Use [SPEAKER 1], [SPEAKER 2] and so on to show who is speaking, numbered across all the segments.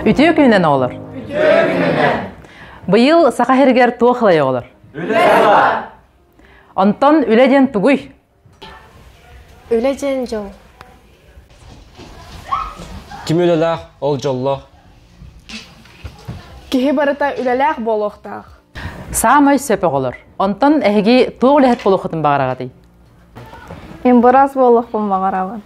[SPEAKER 1] Үтүө күнүнэн оҕолор.
[SPEAKER 2] Үтүө күнүнэн.
[SPEAKER 1] Быйыл Саха сиригэр туох ылай оҕолор?
[SPEAKER 2] Үлэ сыла.
[SPEAKER 1] Онтон үлэ диэн тугуй?
[SPEAKER 3] Үлэ диэн дьол.
[SPEAKER 4] Ким үлэлээх, ол дьоллоох.
[SPEAKER 5] Киһи барыта үлэлээх буолуохтаах.
[SPEAKER 1] Саамай сөп оҕолор. Онтон эһиги туох үлэһит буолуоххутун баҕараҕытый?
[SPEAKER 5] Мин быраас буолуохпун баҕарабын.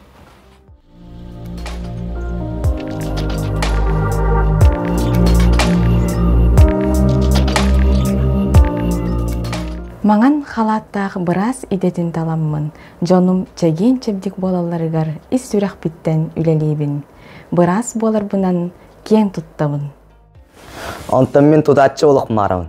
[SPEAKER 6] Маҥан халааттаах быраас идэтин таламмын, дьонум чэгиэн-чэбдик буолалларыгар ис сүрэхпиттэн үлэлиибин. Быраас буоларбынан киэн туттабын.
[SPEAKER 7] Онтон мин тутааччы олохмаарабын.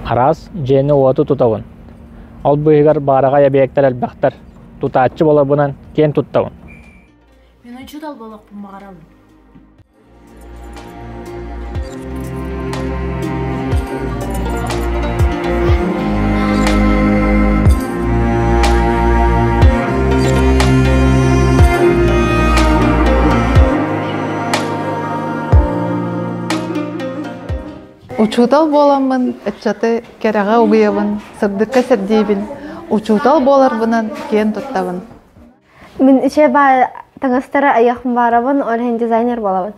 [SPEAKER 8] Араас дьиэни-уоту тутабын. Ол быыһыгар баараҕай эбийиэктэр элбэхтэр. Тутааччы буоларбынан киэн туттабын.
[SPEAKER 9] Мин учуутал буолуохпун баҕарабын.
[SPEAKER 10] Учуутал буоламмын ыччаты кэрэҕэ угуйабын, сырдыкка сирдиибин, учуутал буоларбынан киэн туттабын.
[SPEAKER 3] Мин ичэ баа таҥастары айахпын баарабын, ол иһин дизайнер буолабын.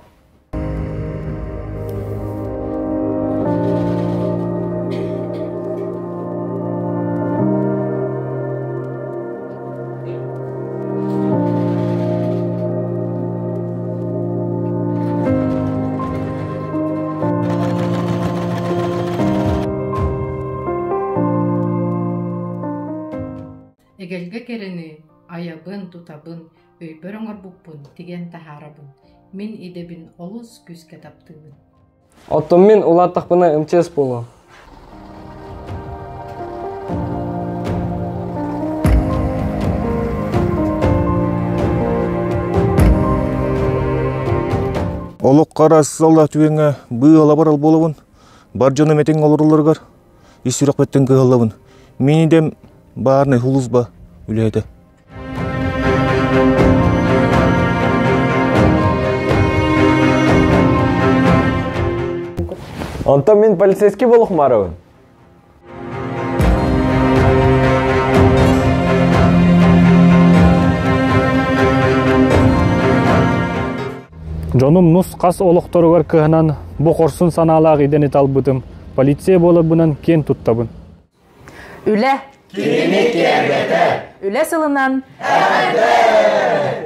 [SPEAKER 11] Эгэлгэ кэрэни айабын, тутабын, өйбөр оҥорбуппун тигэн таһаарабын. Мин идэбин олус күүскэ таптыыбын.
[SPEAKER 4] Оттон мин улааттахпына МЧС буолуом.
[SPEAKER 12] Олоххо араас түгэҥҥэ быылабар буолабын. Бар дьонум этиҥ олороллоругар ис сүрэхпиттэн кыһаллабын. Мин идэм баарнай хулусба үлэһитэ.
[SPEAKER 4] Онтон мин полицейский буолуохмаарабын.
[SPEAKER 8] Дьонум нус-хас олохторугар кыһанан бу хорсун санаалаах идэни талбытым, полиция буоларбынан киэн туттабын.
[SPEAKER 1] Үлэ
[SPEAKER 2] Киһини киэргэтэр.
[SPEAKER 1] Үлэ сылынан
[SPEAKER 2] Эҕэрдэ!